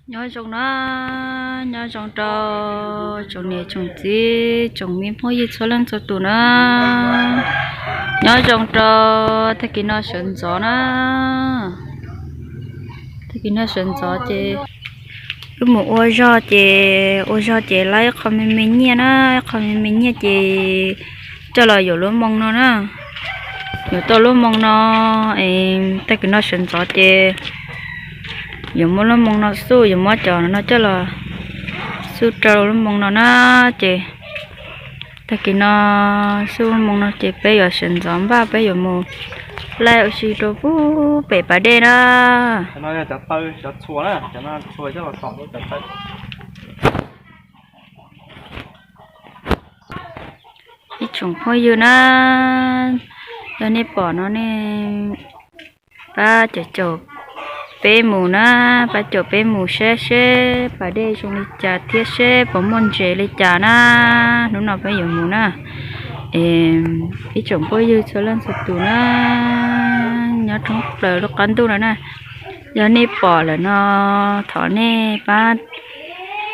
Nyob zoo na, nyob zoo rau tsoom niam tsoom txiv tsoom me phooj ywg txhua leej txhua tus na. Nyob zoo rau tag kis no sawv ntxov na. Tag kis no sawv ntxov ces wb mus ua zog ces, ua zog ces laib ib qho me me nyiaj na, ib qho me me nyiaj ces coj los yuav lub moo no na. Yuav tau lub moo no, tag kis no sawv ntxov ces yuav muab lub moo no xuj, yuav muab cov no coj los xuj rau lub moo no na. Ces tag kis no xuj lub moo no ces peb yuav sawv ntxov npaj, peb yuav mus laij ua si rau pub pem pas dej na. Ib tsoom phooj ywg na, yog nej pom no nej pab caum caum peb mus na, pab caum peb mus saib seb pas dej zoo li cas thiab seb puas muaj ntses li cas na. Hnub no peb yuav mus na. Ib tsoom phooj ywg txhua leej txhua tus na, nyob thoob plaws lub qab ntuj no na, yog nej pom lawm no thov nej pab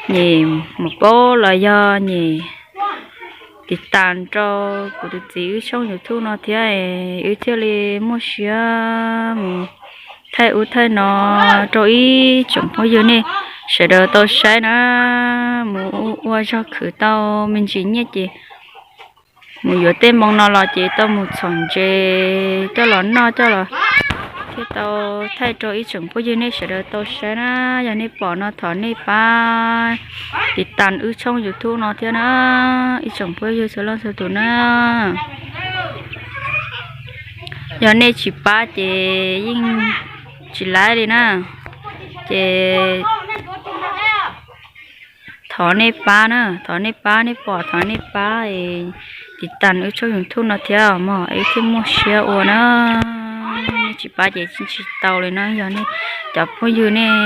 nyem mus paub los yog nyem tiv tas rau kuv tus txiv wb tshooj YouTube no thiab, wb thiaj li muaj siab mus thaij ub thaij no rau ib tsoom phooj ywg nej sawv daws tau saib na. Mus ua zog khwv tau me ntsis nyiaj ces mus yuav tej moo no los ces tau mus txhom ntses coj los noj coj los thiaj tau thaij rau ib tsoom phooj ywg nej sawv daws tau saib na. Yog nej pom no thov nej pab tiv tas wb tshooj YouTube no thiab na, ib tsoom phooj ywg txhua leej txhua tus na. Yog nej tsis pab ces yeej tsis laib li na. Ces thov nej pab na, thov nej pab, nej pom thov nej pab tiv tas wb tshooj YouTube no thiab mog, wb thiaj muaj siab ua na. Nej tsis pab ces tsis tau li na, yog nej cov phooj ywg nej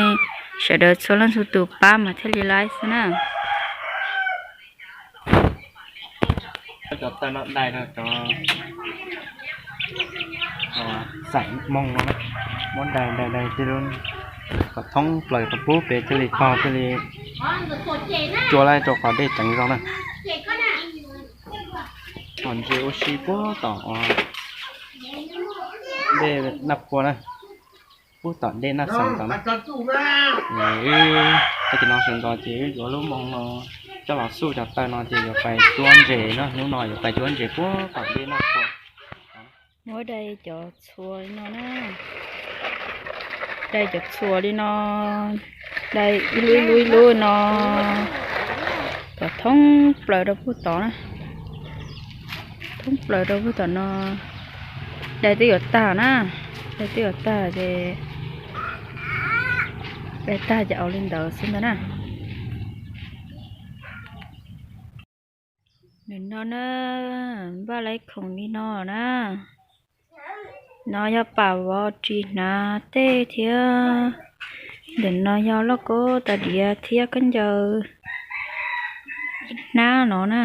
sawv daws txhua leej txhua tus pab mas thiaj li laib xwb na. Cov taw no dai rau cov xeem Hmoob no, muab dai dai dai kom thoob plaws rau pub pem thiaj li tog thiaj li cua laij rau qhov dej tseev zoo na. Txhom ntses ua si puag tom dej Naj Pua na, puag tom dej Naj Xeev tom na. Wb tag kis no sawv ntxov ces wb yuav lub moo no coj los xuj cov taw no ces yuav pais cuab ntses na, hnub no yuav pais cuab ntses puag tom dej Naj Pua. Muab dai cov txhuas li no na, dai cov txhuas li no, dai ib lub ib lub ib lub no kom thoob plaws rau puag tod na. Thoob plaws rau puag tom no. Dai twb yuav tag na, dai twb yuav tag ces, dai tag ces au li ntawd xwb ntag na. Ntawm no na, npaj laib khoom li no na. No yog pam vov ris hnav tej thiab. Ntawm no yog lauj kaub tas diav thiab khaub ncaws hnab no na.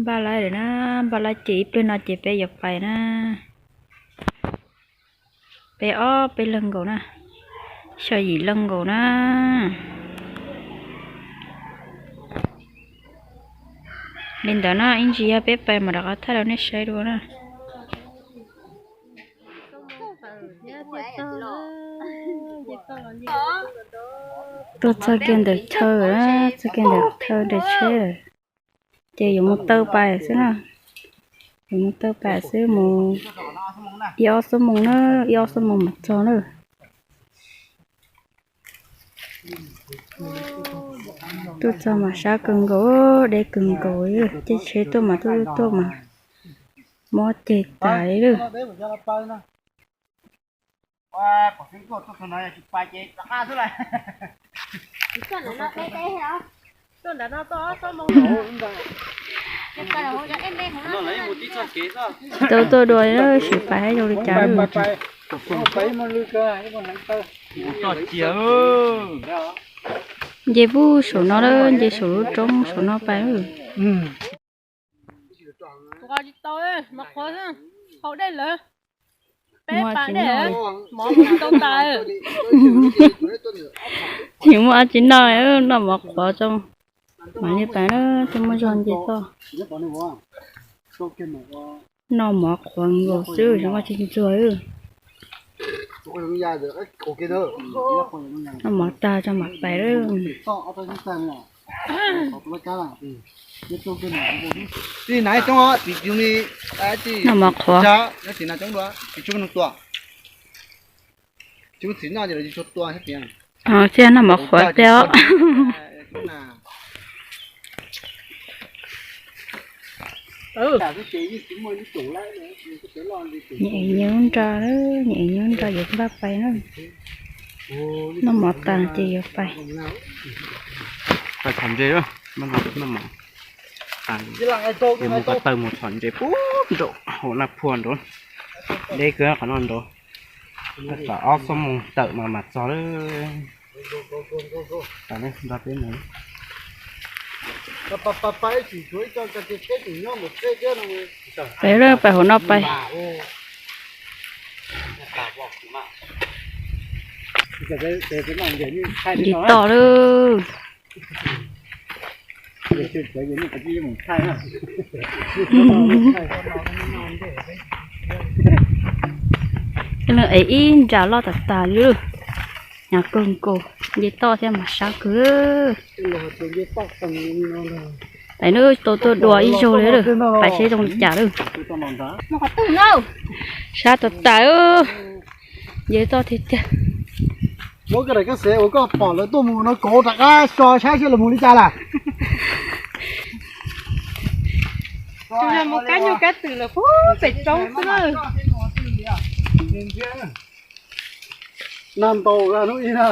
Npaj laib lawm na, npaj laib ces ib pliag no ces peb yuav pais na. Peb ob peb leeg nkaus na, xya yim leej nkaus na. Li ntawd na, ib ntsis yog peb pais mam rov qab thaij rau nej saib dua na. Tuaj txog kiag ntawm chaw, txog kiag ntawm chaw nres tsheb lawm. Ces yuav mus taw pais xwb na. Yuav mus taw pais xwb, mus ib ob xuab moos na, ib ob xuab moos mam txog na. Tuaj txog mas sab kawg nkaus, deb kawg nkaus, caij tsheb tuaj mas tuaj tuaj mas mob ceg tas li lawm. Tsis tau tuaj dua, sim pais zoo li cas. Nce pub saum no, nce saum lub roob saum no pais. Nqa tsis tau, mas qhuav haus dej lawm. Tsis muaj dab tsi noj, noj mov qhuav tso mam li pais na, tsis muaj zog nce toj. Noj mov qhuav nkaus xwb, tsis muaj dab tsi ntxuag. Noj mov tag tso mam pais lawm. Noj mov qhuav. Thiab noj mov qhuav thiab. Nyiam ev nyiam lub nra, nyiam ev nyiam lub nra yuav npaj pais na. Noj mov tas ces yuav pais. Pais txhom ntses, noj mov, mus ko taw mus txhom ntses puag nraum hauv Naj Phua nraud. Deb kawg qhov no nraud. Txog ob xuab moos tawm mas mam txog lawm. Nrog peb mus. Pais lawm, pais hauv no pais. Nce toj lawm. Ev ib nra loj tas tas li, hnyav kawg nkaus, nce toj thiab mas sab kawg. Pais nawb, tau tuaj dua ib zaug li lawm, pais seb zoo li cas lawm. Sab tas tas, nce toj tiag tiag. Muab koj daim koj xev uas koj pom lawv tuaj mus no kauv rov qab so saib seb lawv mus li cas lawm. Mus kab nyuj kab twm lawm puag pem roob xwb na. Nag ntaus lub ib na.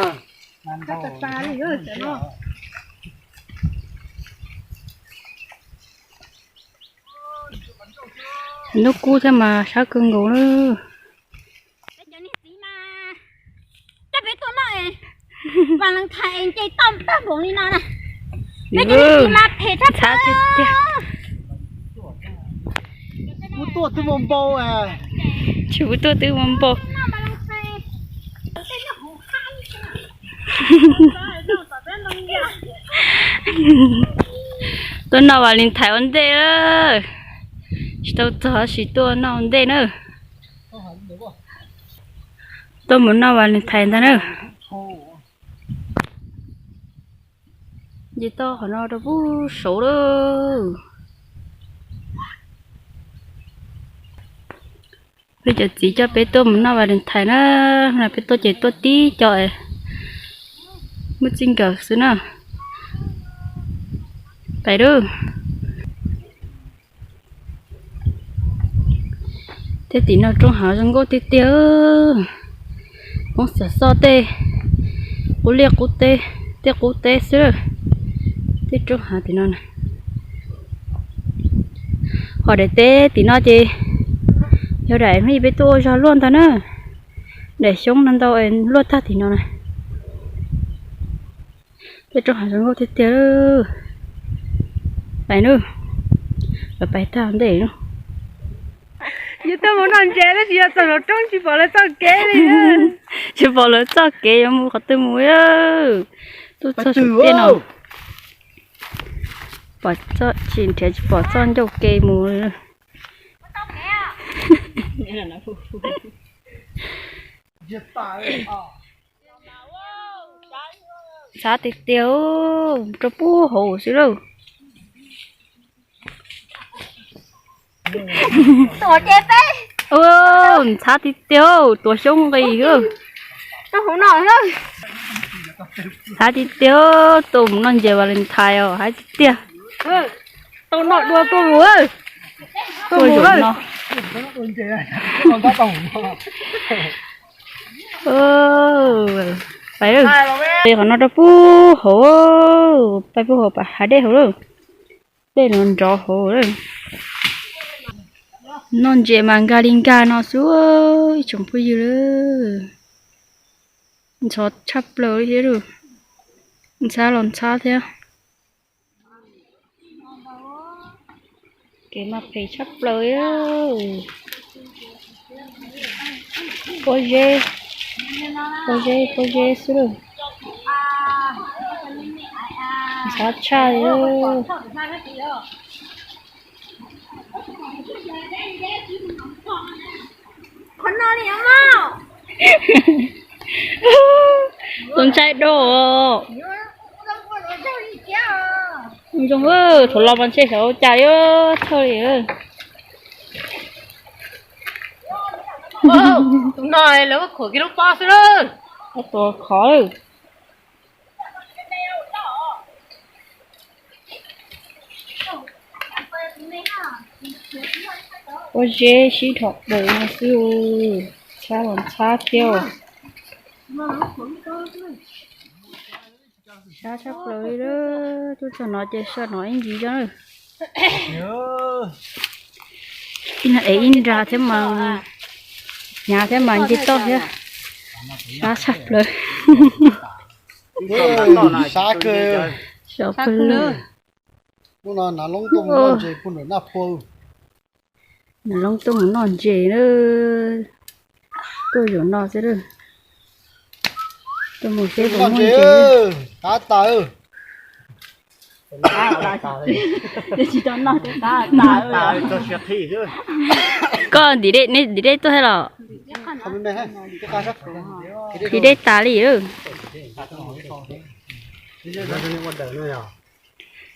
Hnub kub thiab mas sab kawg nkaus lawm. Coj peb tuaj noj Valentine es nce toj tag npaum li no na. Peb cov niam txiv mas phem tshaj plaws. Kuv tuaj twb muaj npau. Tsis, kuv tuaj twb muaj npau. Tuaj noj Valentine ua ntej lawm. Tsis tau txog tab sis tuaj noj ua ntej na. Tuaj mus noj Valentine ntag na. Nce toj qhov no rau pub saud lawm. Peb cov txiv coj peb tuaj mus noj Valentine na, no peb tuaj ces tuaj tib co, muaj txij nkawm xwb na. Pais lawm. Tej tim no roob hav zoo nkauj tiag tiag. Poob xov xoj tej qub liaj qub teb, tej qub teb xwb. Tej roob hav tim no na. Ho daim teb tim no ces yog daim peb tuaj ua zog luaj ntag na. Daim xyoob no ntau luaj tag tim no na. Tej roob hav zoo nkauj tiag tiag. Pais nawb, lawv pais tag ntej no. Yus tuaj mus noj ntses tab sis yog txog lub roob tsis pom lawv txoj kev li. Tsis pom lawv txoj kev yuav mus qhov twg mus. Tuaj txog saum tiaj no, pom tsis nrhiav tsis pom txoj ncauj ke mus li. Ntxhab tiag tiag, rau pub hauv xwb lauj. Ntxhab tiag tiag, tuav xyoob nqis. Ntxhab tiag tiag, tuaj mus noj ntses Valentine os, haib tiag tiag. Tau noj dua tuaj mus. Tuaj mus no. Pais qhov no rau pub hauv, pais pub hauv pam hav dej hauv lawm. Dej no nrov hauv lawm. Noj ntses mas nkag li nkag no xwb, ib tsoom phooj ywg. Ntxhov tshaj plaws li thiab, ntxhab los ntxhab thiab. Kev mas phem tshaj plaws. Pob zeb, pob zeb, pob zeb xwb lawm. Ntxhab tshaj li. Tus ntshai dua. Zoo, thaum los mas ntshe xyov ua cas li, thawj li. Tus no lawv khuam kiag lub pob xwb lawm. Tus khov lawm. Pob zeb sib dhos plaws no xwb, ntxhab los ntxhab thiab. Sab tshaj plaws li lawm, tuaj txog no ces so no ib ntsis zog lawm. Ib no es ib nra thiab mas, hnyav thiab mas nce toj thiab. Sab tshaj plaws. Sab kawg. Sab kawg. Hnub no nav loob tuaj mus noj ntses puag nram Naj Phua. Nav loob tuaj mus noj ntses na. Tuaj zaum no xwb lawm. Tuaj mus seb puas muaj ntses. Qab tas. Koj ntim dej, neb ntim dej tuaj thiab los? Nqhis dej tas li.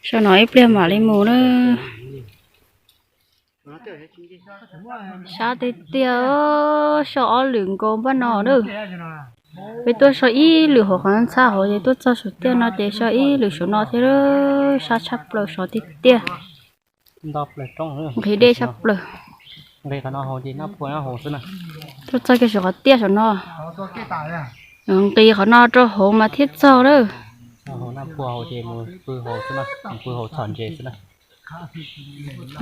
Sau no ib pliag mam li mus na. Sab tiag tiag, so ob lwm nkaus npaj no na. Peb tuaj so ib lwm hauv qhov ntxhab hauv ces tuaj txog saum tiaj no ces so ib lwm saum no thiab. Sab tshaj plaws, sov tiag tiag. Nqhis dej tshaj plaws. Tuaj txog kiag saum qhov tiaj saum no. Nqis qhov no rau hauv mas thiaj txog lawm.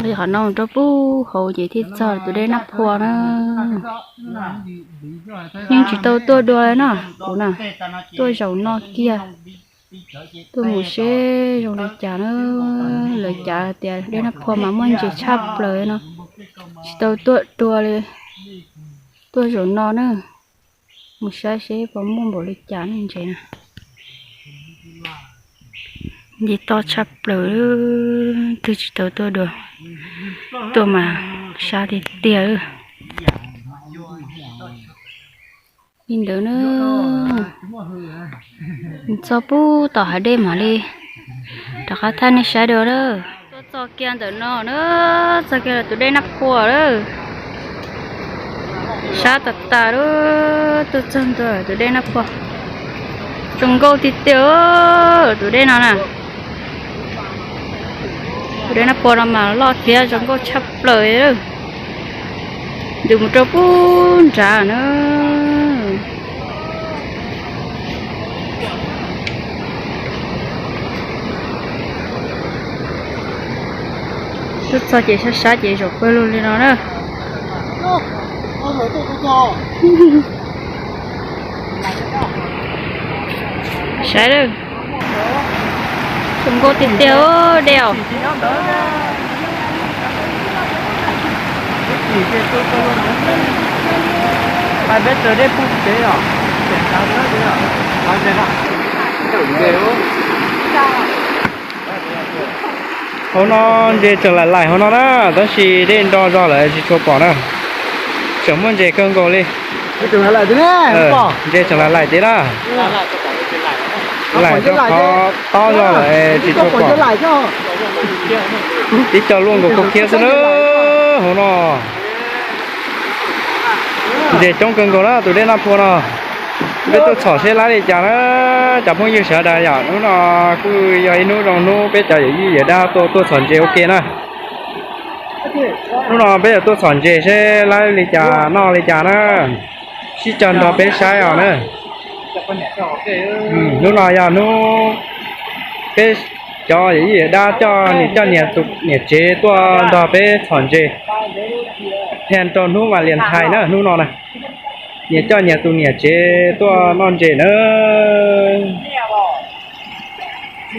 Nqis qhov no rau puag hauv ces thiaj txog tus dej Naj Phua na. Yeej tsis tau tuaj dua li no kuv na, tuaj zaum no kiag. Tuaj mus seb zoo li cas na. Lawv cav tias dej Naj Phua mas muaj ntses tshaj plaws no. Tsis tau tuaj dua li, tuaj zaum no na. Mus saib seb puas muaj npaum li cas ne ntses na. Nce toj tshaj plaws, twb tsis tau tuaj dua. Tuaj mas sab tiag tiag. Li ntawd na, txog puag tom hav dej mam li rov qab thaij nej saib dua na. Tuaj txog kiag ntawm no na, txog kiag tus dej Naj Phua lawm. Sab tas tas lawm, tuaj txog ntua tus dej Naj Phua. Zoo nkauj tiag tiag tus dej no na. Tus dej Naj Phua no mas loj thiab zoo nkauj tshaj plaws. Ntws mus rau puag nrad na. Tuaj txog ces sab sab ces zaum pawg lug li no na. Saib lawm. Zoo nkauj tiag tiag dej os. Hauv no ntses tseem laim laim hauv no na, tab sis dej nro zog lawm tsis tshua pom na. Tseem muaj ntses kawg nkaus li. Ntses tseem laim laim thiab na. Laim rau qhov tob zog lawm tsis tshua pom. Tib co luaj nkaus khaub khiab xwb na. Hauv no ntses coob kawg nkaus na tus dej Naj Phua no. Peb tuaj txhom seb laib li cas na. Cov phooj ywg sawv daws yom, hnub no kuj yog ib hnub zoo hnub peb cov yawm yij yawm dab tuaj tuaj txhom ntses ua ke na. Hnub no peb yuav tuaj txhom ntses seb laib li cas noj li cas na. Sib caw nrog peb saib os na. Hnub no yog hnub peb cov yawm yij yawm dab coj niam coj niam tus niam tsev tuaj nrog peb txhom ntses. Phaj rau hnub Valentine na hnub no na. Niam coj niam tus niam tsev tuaj noj ntses na.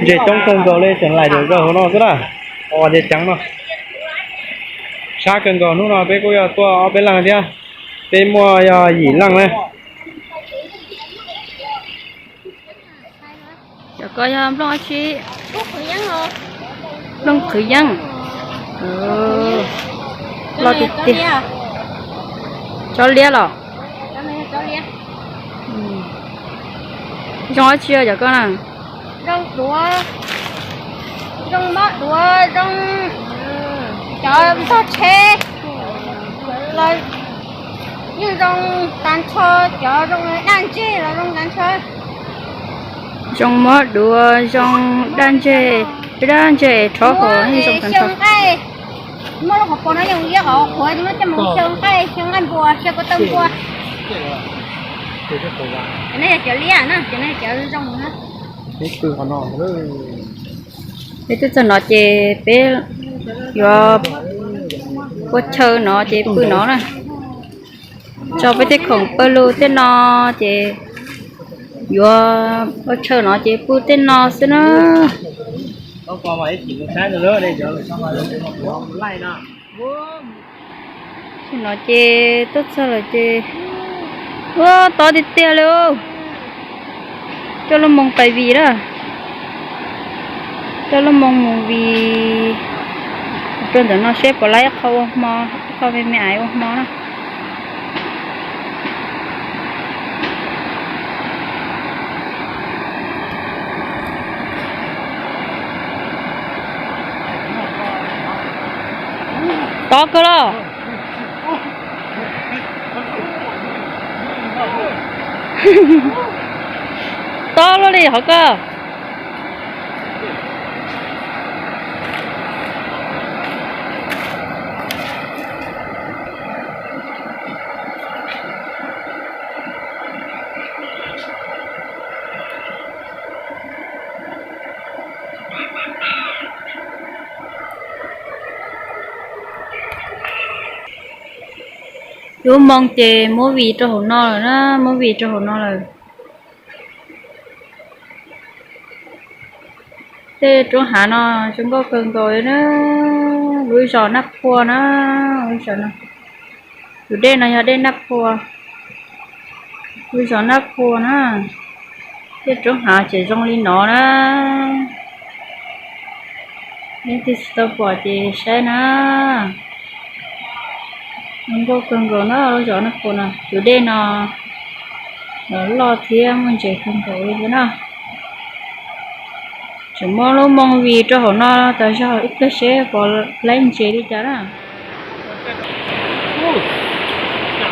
Ntses coob kawg nkaus li, tseem laim zom zaws hauv no xwb na. Os, ntses ceev no. Sab kawg nkaus, hnub no peb kuj yog tuaj ob peb leeg thiab. Peb muaj yog yim leej na. Cov ko yog nplooj dab tsi? Nplooj qhwv yeeb. Loj tiag tiag. Tsob liab los? Zoo dab tsi cov ko na? Zoo duav, zoo mob duav, zoo cov ntog tsheb los yeej zoo tag nrho, cov zoo daj ntseg los zoo tag nrho. Zoo mob duav, zoo daj ntseg, daj ntseg rhob haus yeej zoo tag nrho. Muaj lub qhov pos no yeej ua ib qhov qhuav, muab coj mus xyaw nqaij, xyaw nqaij npua, xyaw ko taw npua. Cov no yog cov liab na, cov no yog cov zoo na. Peb twb txog no ces peb yuav ua chaw no ces pw no na. Tso peb tej khoom pawg lug tej no ces yuav ua chaw no ces pw tej no xwb na. Tam no ces tuaj txog lawm ces, ua tob tiag tiag li. Coj lub moo pais vij na. Coj lub moo mus vij rau ntawm no seb puas laib ib qho ua hmo, ib qho me me ais ua hmo na. Tob kawg los? Tob luaj li hov koj. Lub moo ces muab vij rau hauv no lawm na, muab vij rau hauv no lawm. Tej roob hav no zoo nkauj kawg nkaus li na. Lub zos Naj Phua na, lub zos no. Tus dej no yog dej Naj Phua, lub zos Naj Phua na. Tej roob hav tseem zoo li no na. Leej twg tsis tau pom ces saib na. Zoo nkauj kawg nkaus na, lub zos Naj Phua no. Tus dej no loj thiab muaj ntses kawg nkaus li thiab na. Tseem muab lub moo vij rau hauv no tas zog ib pliag seb puas laib ntses li cas na.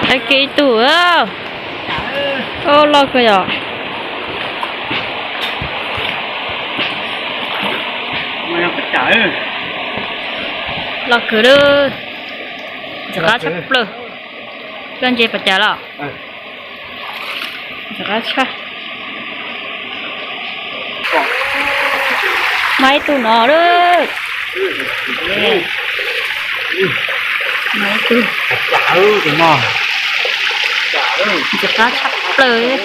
Hais kiag ib tug, loj kawg yom. Loj kawg lawm, ntxim qab tshaj plaws. Koj ntses pas cas los? Ntxim qab tshaj. Mas ib tug no lawm. Mas ib tug. Ntxim qab tshaj plaws.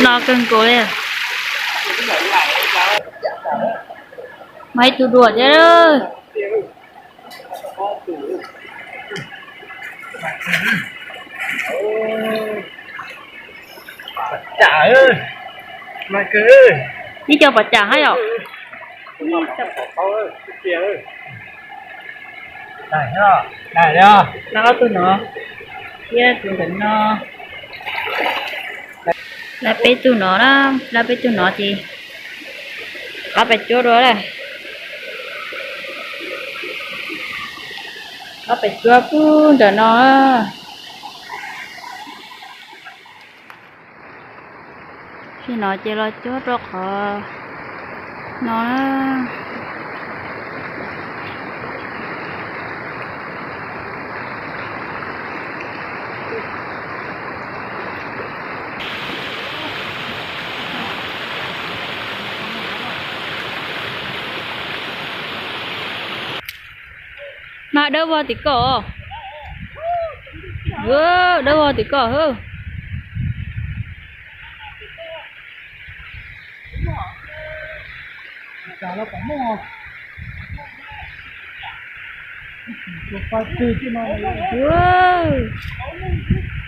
No kawg nkaus li. Mas ib tug dua thiab. Ib co pas cas hab yom. Lab ob tug no, thiab tus ntawm no. Lab peb tug no na, lab peb tug no ces qab pais cuab dua lawm. Qab pais cuab pub ntawm no. Tsis no ces los cuab rau qhov no na. Dawb vog tim koj. Dawb vog tim koj hwb.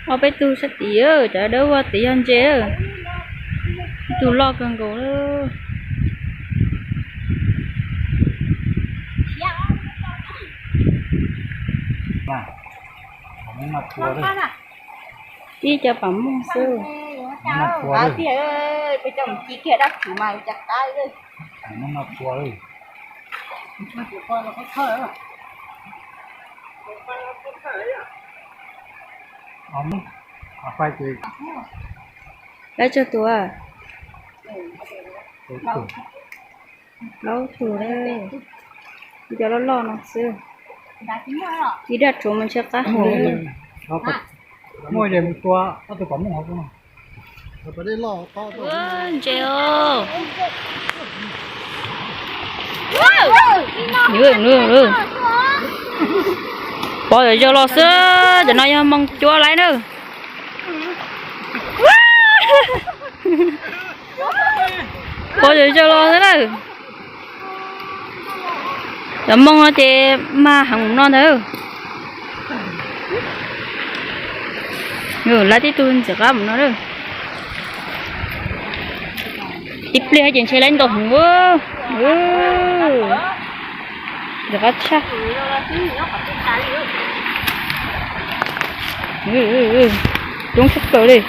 Ob peb tug sab tid, cov dawb vog tid yog ntses, ib tug loj kawg nkaus. Ib co pam mooj xwb. Laib tsawg tus? Plaub tug, cov loj loj no xwb. Ib daj rhuav mas ntshe qab hau. Ntses os. Pov zom zaws los xwb, cov no yog moo cuab laib na. Pov zom zaws los xwb na. Cov moo no ces mag heev mus no ntag. Laib tib tug ntxim qab mus no. Ib pliag ces ntshe laib ntau heev. Ntxim qab tshaj. Coob tshaj plaws li.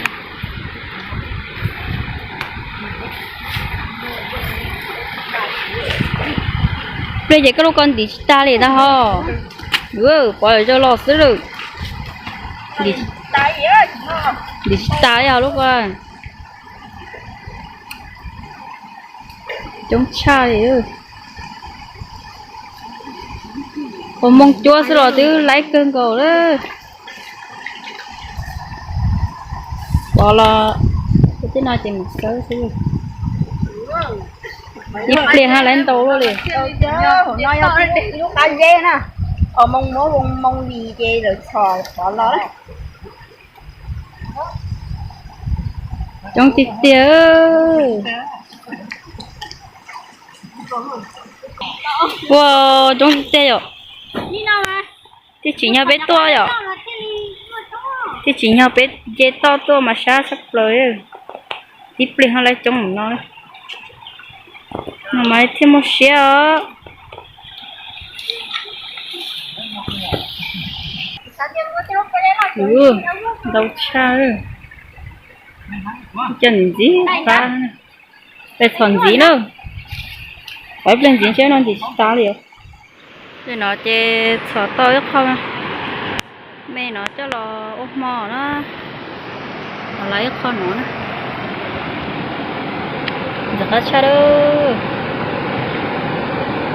Pliag ces koj lub ko ntim tsis tag li ntag ho. Pov zom zaws los xwb lawm. Ntim tsis tag li ho lub ko. Coob tshaj li. Ua moo cuab xwb los twb laib kawg nkaus lawm. Pov los tej no ces mus xawb xwb. Ib pliag ho laib ntau luaj li. Lub qab zeb na, ua moo muab moo lis ces lawv txhom pov los. Coob tiag tiag. Ua coob tiag tiag yom. Tej tsim nyog peb tuaj yom. Tej tsim nyog peb nce toj tuaj mas sab tshaj plaws. Ib pliag ho laib coob mus no. No mas thiaj muaj siab os. Ntau tshaj. Cov ntxiv ntxiv qab, peb txhom ntxiv na. Pov ib pliag ntxiv ntshe no ntim tsis tag li os. Tej no ces txhom tau ib qho me no coj los ua hmo na. Txhom lawv ib qho no na. Ntxim qab tshaj lawm.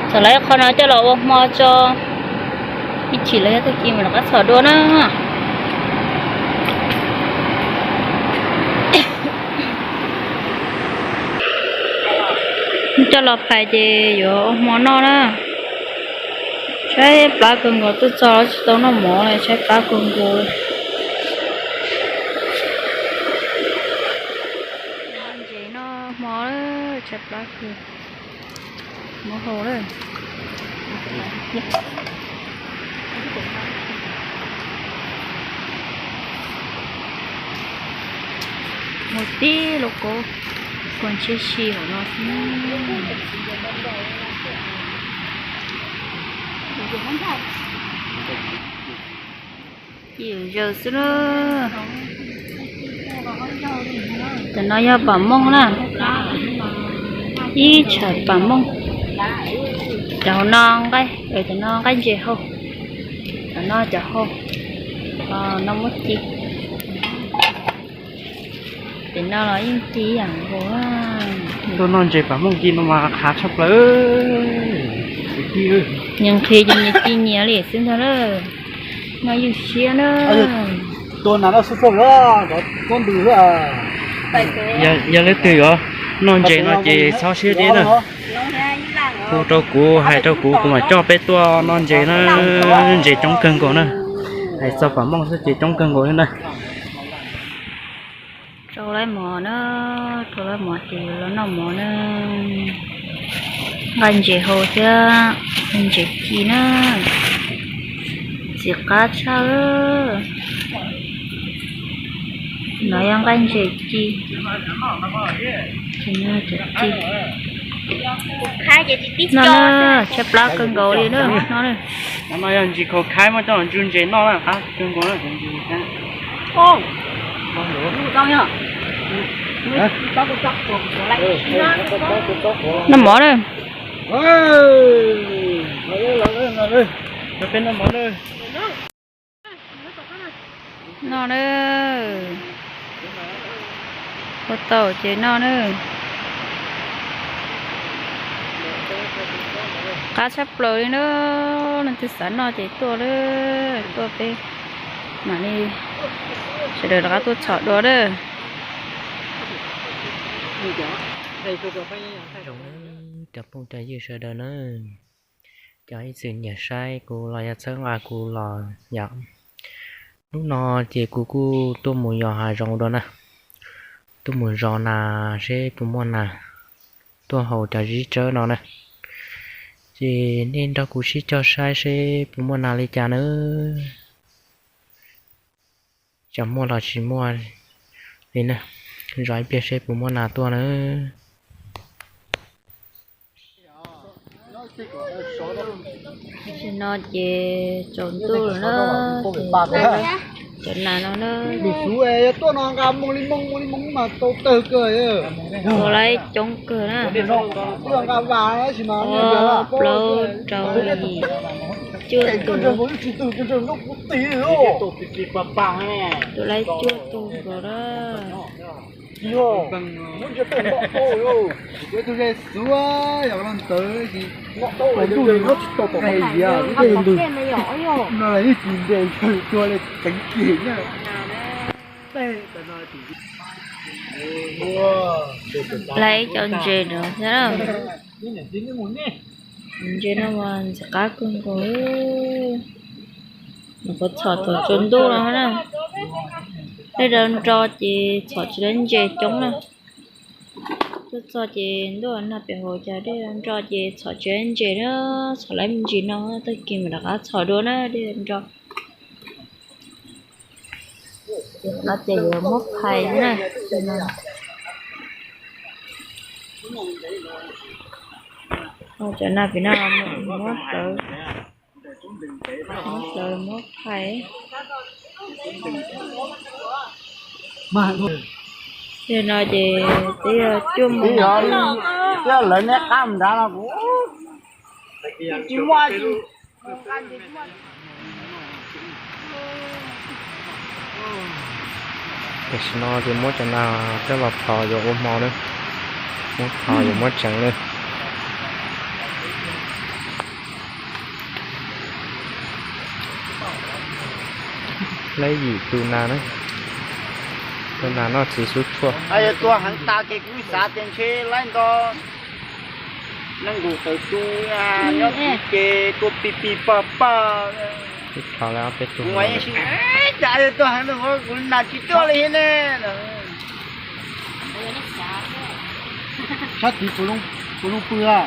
Txhom lawv ib qho no coj los ua hmo tso. Ib chim los yog tag kis mam rov qab txhom dua na. Coj los phais ces yuav ua hmo noj na. Tshaib plab kawg nkaus, tuaj txog tsis tau noj mov li, tshaib plab kawg nkaus. Ntses noj hmo, tshaib plab kawg. Muab hau lawm. Mus tib lub kaub, kuv ntshe si hauv no xwb. Ci zaws xwb na. Cov no yog pam mooj na, ib tsham pam mooj. Cov no nqaij, cov no nqaij ntses hau, cov no cov hau, no muab ci. Pem no los yeej ci ib yam nkaus. Tuaj noj ntses pam mooj ci no mas qhav tshaj plaws. Nyias nqhis ces nyias ci nyias li xwb ntag na. Noj ywj siab na. Yog leej twg yuav noj ntses no ces txhob siab deb na. Hu rau kuv, hais rau kuv, kuv mam coj peb tuaj noj ntses na. Ntses coob kawg nkaus na. Hais txog pam mooj xwb ces coob kawg nkaus li na. Rau lawv mov na, rau lawv mov ces los noj mov na. Nqaij ntses hau thiab ntses ci na. Ntxim qab tshaj. No yog nqaij ntses ci. Ci, no na, tshaib plab kawg nkaus li na no. No yog ntsis khaus khaib muab coj ntsuj ntses noj na, qab kawg nkaus na. Noj mov na. Peb noj mov na. Noj na. Ua tau ces noj na. Qab tshaj plaws li na. Leej twg xav noj ces tuaj lawm, tuaj peb mam li sawv daws rov qab tuaj txhom dua lawm. Zoo cov phooj cov ywg sawv daws na, cov ib txwm nyiam saib kuv los yog txhawb nqa kuv los yom. Hnub no ces kuv kuj tuaj mus yos hav zoov dua na, tuaj mus zov nas seb puas muaj nas, tuaj haus cov zib tsawb no na. Ces nej nrog kuv sib cog saib seb puas muaj nas li cas na. Tsis muaj los tsis muaj li na, zov ib pliag seb puas muaj nas tuaj na. Tam sim no ces tsaus ntuj lawm na, cov nas no na, tuaj no nqa moo li moo moo li moo mas tau tawg kawg, tau lawv coob kawg na. Ob plaub rau yim cuaj tug, tau lawv cuaj tug nkaus na. Lawv cov ntses no thiab. Ntses no mas ntxim qab kawg nkaus. Nws qhuav txhom thaum tsaus ntuj no na. Tej zaum nro ces txhom tsis tau ntses coob na. Tuaj txog ces ntuj nag pem hauv cas dej nro ces txhom tsis tau ntses na. Txhom lawm me ntsis no tag kis mam rov qab txhom dua na dej nro. Ces qab ces yuav muab phais na. Cov nas pem no muab hlawv, muab hlawv muab phais. Tej no ces twb yog cuaj moos. Twb yog lawv neb qab mus nrad no kuv tsis muaj. Tam sim no ces muab cov nas coj los phos yuav ua hmo na, muab phos yuav muab tseev na. Laib yim tus nas na, tus nas noj txiv xub tshuaj. Tua heev tas ces kuv xav tias ntshe laib nto nees nkaum tawm tus nyob ces tua pis pis pag pag. Ib phom lawm ob peb tug. Cas tua heev kuv nas tsis tuaj li ne. Sab tid puas zoo pw a?